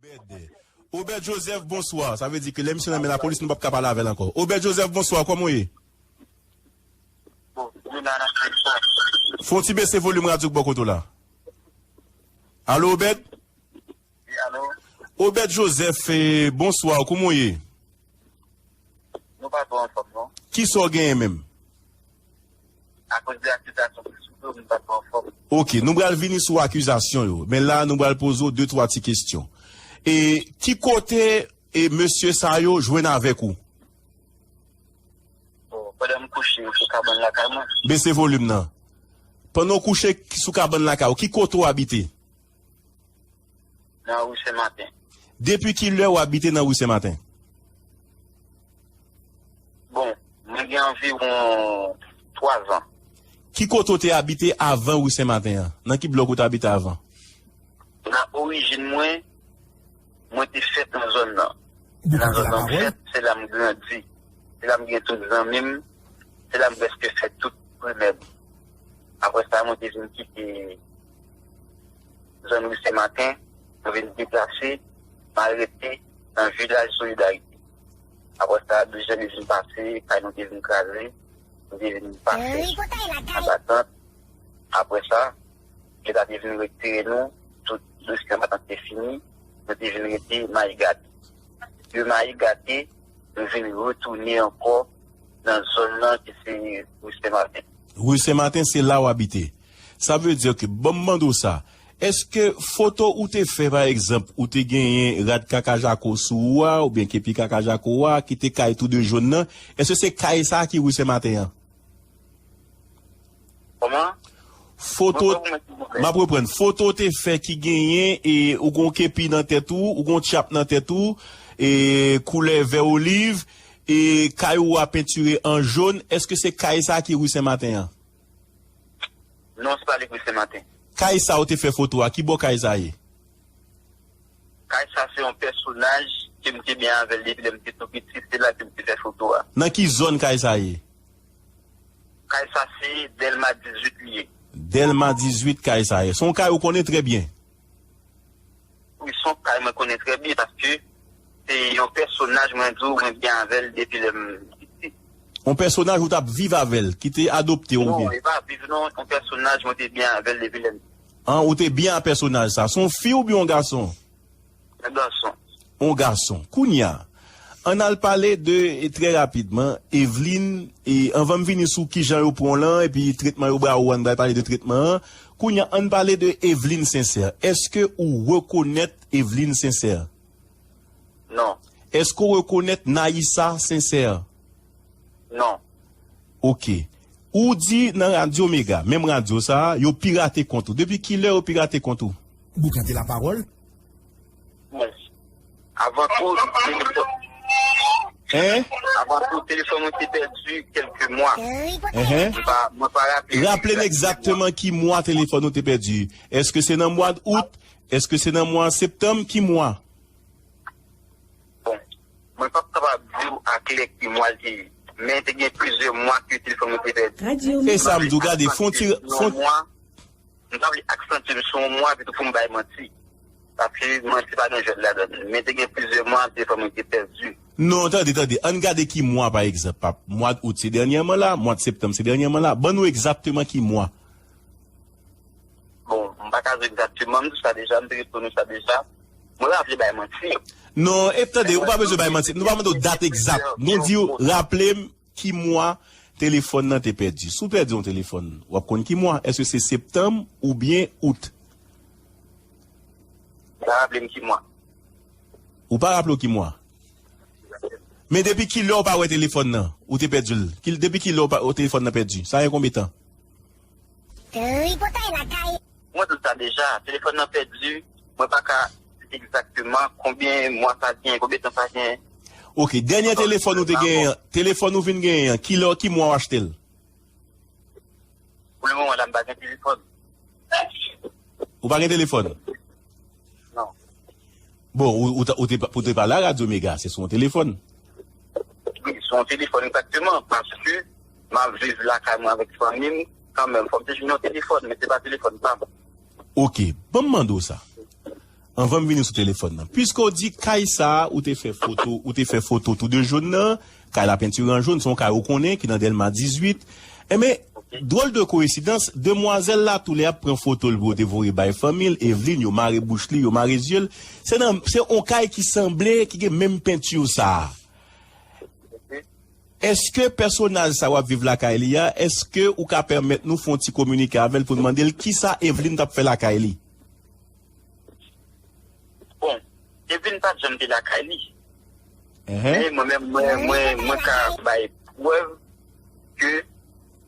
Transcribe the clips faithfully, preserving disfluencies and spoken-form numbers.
Obed. Obed Joseph, bonswa. Sa vle di ke lè misye nan men lapolis, nou p ap ka pale avè l ankò. Obed Joseph, bonswa. Kòman w ye? Fè yon ti bese volim radyo k bò kote w la. Alo, Obed? Wi, alo? Obed Joseph, eh, bonswa. Kòman w ye? Nou pa twò anfòm, non. Kisa w genyen menm? Akoz de akizasyon ki sou do m, m pa twò anfòm. Ok, nou pral vini sou akizasyon yo. Men la, nou pral poze w de, twa ti kesyon. E ki kote e mesye sa yo jwenn avèk ou? Bon, pandan m kouche sou kabann lakay mwen. Bese volim nan. Pandan w kouche sou kabann lakay ou, ki kote w abite? Nan ri Sen Maten. Depi ki lè w abite nan ri Sen Maten? Bon, mwen gen anviwon twa zan. Ki kote w te abite avan ri Sen Maten an? Nan ki blòk ou te abite avan? Nan orijin mwen, mwen te fèt nan zòn nan. Se nan zòn nan m fèt, se la m grandi. Se la m gen tout zanmi m, se la m prèske fè tout primè m. Apre sa, mwen te vin kite zòn ri Sen Maten, mwen vin deplase, m al rete nan vilaj Solidarite. Apre sa, de jan li vin pase, kay nou te vin kraze, nou te vin pase anba tant. Apre sa, yo ta te vin retire nou, tout dosye anba tant te fini, nou te vin rete Mayi Gate. De Mayi Gate, nou vin retounen ankò nan zòn nan ki se ri Sen Maten. Ri Sen Maten, se la w abite. Sa vle di ke, ban m mande w sa, èske foto ou te fè, pa egzanp, ou te genyen rad kaka jako sou ou a, oubyen kepi kaka jako a, ki te kay tou de jòn nan, èske se kay sa a ki ri Sen Maten an? Kòman? Foto, m ap reprann. Foto w te fè ki genyen, e, ou gon kepi nan tèt ou, ou gon tchap nan tèt ou, e, koulè vè oliv, e, kay ou a pentire an jòn, èske se kay sa a ki ri Sen Maten an? Non, se pa li ri Sen Maten. Kay sa ou te fè foto a, ki bò kay sa ye? Kay sa se yon pèsonaj ke m te byen avè l depi lè m te tou piti, se la ke m te fè foto a. Nan ki zòn kay sa ye? Kay sa se Dèlma dizuit li ye. Dèlma dizuit kay sa ye. Se yon kay ou konnen trè byen? Wi, se yon kay mwen konnen trè byen paske se yon pèsonaj mwen di w mwen byen avè l depi lè m piti. Yon pèsonaj ou t ap viv avè l, ki te adopte w oubyen? Non, e pa viv non, yon pèsonaj mwen te byen avè l depi lè m An, ou te byen a pèsonaj sa. Se yon fi oubyen yon gason? Yon gason. Yon gason. Kounye a, ann al pale de, e, trè rapidman, Evelyne, e, anvan m vini sou kijan yo pran w lan, epi tretman yo ba ou an, ann pale de tretman an. Kounye a, ann pale de Evelyne Sincère. Èske ou rekonèt Evelyne Sincère? Non. Èske w rekonèt Naïssa Sincère? Non. Ok. Ou di nan Radyo Mega, menm radyo sa a, yo pirate kont ou. Depi kilè yo pirate kont ou? Boukante lapawòl. Bon. Avan tou, telefòn. Hein? Avan tou, telefòn mwen te pèdi kèlke mwa. Enhen. Mwen pa, mwen pa raple. Raple n egzakteman ki mwa telefòn ou te pèdi. Èske se nan mwa out? Èske se nan mwa septanm? Ki mwa? Bon, mwen p ap kapab di w aklè ki mwa l te ye, men te gen plizyè mwa ke telefòn mwen te pèdi. E sa m di w, gade, fon ti, fon mwa, m pa vle aksantye l sou yon mwa, epi tou pou m bay manti. Paske manti pa gen jwèt ladan l. Men te gen plizyè mwa telefòn mwen te pèdi. Non, tande, tande. Ann gade ki mwa, pa egzanp, pap. Mwa out se dènyèman la, mwa septanm se dènyèman la. Ban nou egzakteman ki mwa. Bon, m pa ka di egzakteman, m di w sa deja, m te reponn ou sa deja. Mwen pa vle bay manti. Non, e tande, ou pa bezwen bay manti. Nou pa mande w dat egzak. Nou di w, raple m ki mwa telefòn nan te pèdi. Si w pèdi yon telefòn, w ap konn ki mwa. Èske se septanm oubyen out? Pa raple m ki mwa. Ou pa raple w ki mwa? Men depi kilè w pa wè telefòn nan? Ou te pèdi l? Ki, depi kilè w pa, w telefòn nan pèdi? Sa gen konbyen tan? Tripotay lakay. Mwen di w sa deja, telefòn nan pèdi, mwen pa ka di egzakteman konbyen mwa sa gen, konbyen tan sa gen. Ok, dènyè telefòn ou te genyen an, telefòn ou vin genyen an, kilè, ki mwa w achte l? Pou le moman la, m pa gen telefòn. Ou pa gen telefòn? Non. Bon, ou, ou, ta- ou te, ou te pale a Radyo Mega, se sou yon telefòn. Wi, sou yon telefòn egzakteman, paske m ap viv lakay mwen avèk fanmi m, kanmenm, fò m te jwenn yon telefòn, men se pa telefòn pa m. Ok, ban m mande w sa. Anvan m vini sou telefòn nan. Piske w di kay sa a, ou te fè foto, ou te fè foto tou de jòn nan, kay la pentire an jòn, se yon kay ou konnen ki nan Dèlma dizuit. Enben, dwòl de koyensidans, demwazèl la toulè ap pran foto l pou yo te voye bay fanmi l, Evelyne, yo mare bouch li, yo mare zye l. Se nan, se yon kay ki sanble, ki gen menm penti sa a. Èske pèsonaj sa w ap viv lakay li a, èske ou ka pèmèt nou fè yon ti kominike avè l pou n mande l kisa Evelyne t ap fè lakay li? Bon, Evelyne pa t janm te lakay li. Men mwen menm, mwen, mwen, mwen ka bay prèv ke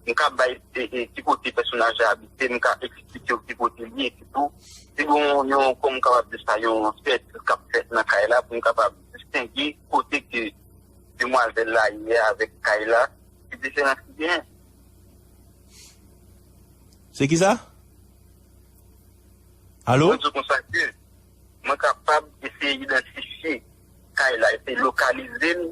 m ka bay e, e, ki kote pèsonaj la abite, m ka eksplike w ki kote li ye, epitou, si gon yon, kòm m kapab di sa, yon sèt k ap fèt nan kay la, pou m kapab distenge kote ke demwazèl la ye avèk kay la, ki diferans ki genyen. Se kisa? Alo? Mwen di w konsa ke mwen kapab eseye idantifye kay la, eseye lokalize l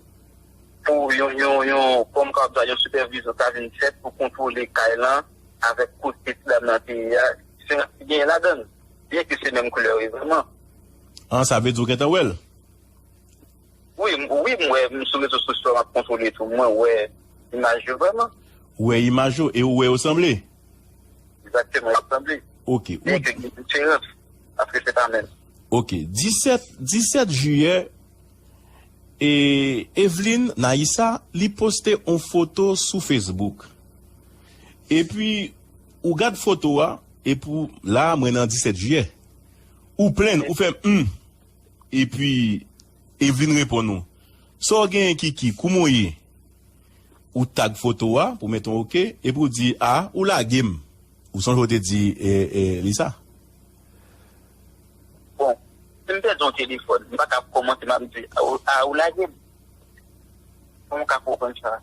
pou yon, yon, yon, kòm kapab di, yon sipèvizyon ta vin fèt pou kontwole kay lan avèk kote ti dam nan te ye a, diferans ki genyen ladan l, byen ke se menm koulè yo ye vrèman. An, sa vle di w gentan wè l? Wi, m- wi, m wè, m sou rezo sosyo, m ap kontwole tou, mwen wè imaj yo vrèman. Ou wè imaj yo e ou wè yo sanble? Egzakteman, yo sanble. Ok. Byen ke gen diferans, paske se pa menm. Ok. Disèt, disèt jiyè, e, Evelyne Naïssa, li poste yon foto sou Facebook. Epi, ou gad foto a, epi w- la, mwen nan disèt jiyè. Ou plenn, ou fè m, hmm. Epi, Evelyne reponn ou. Sa w genyen, Kiki? Kouman w ye? Ou tag foto a pou mete yon ok, epi w di, a, ou lage m. Ou sonje w te di e, e, li sa? Bon, si m pèdi yon telefòn, m pa ka kòmanse m ap di, a, ou, a, ou lage m. Kòman w ka konprann sa?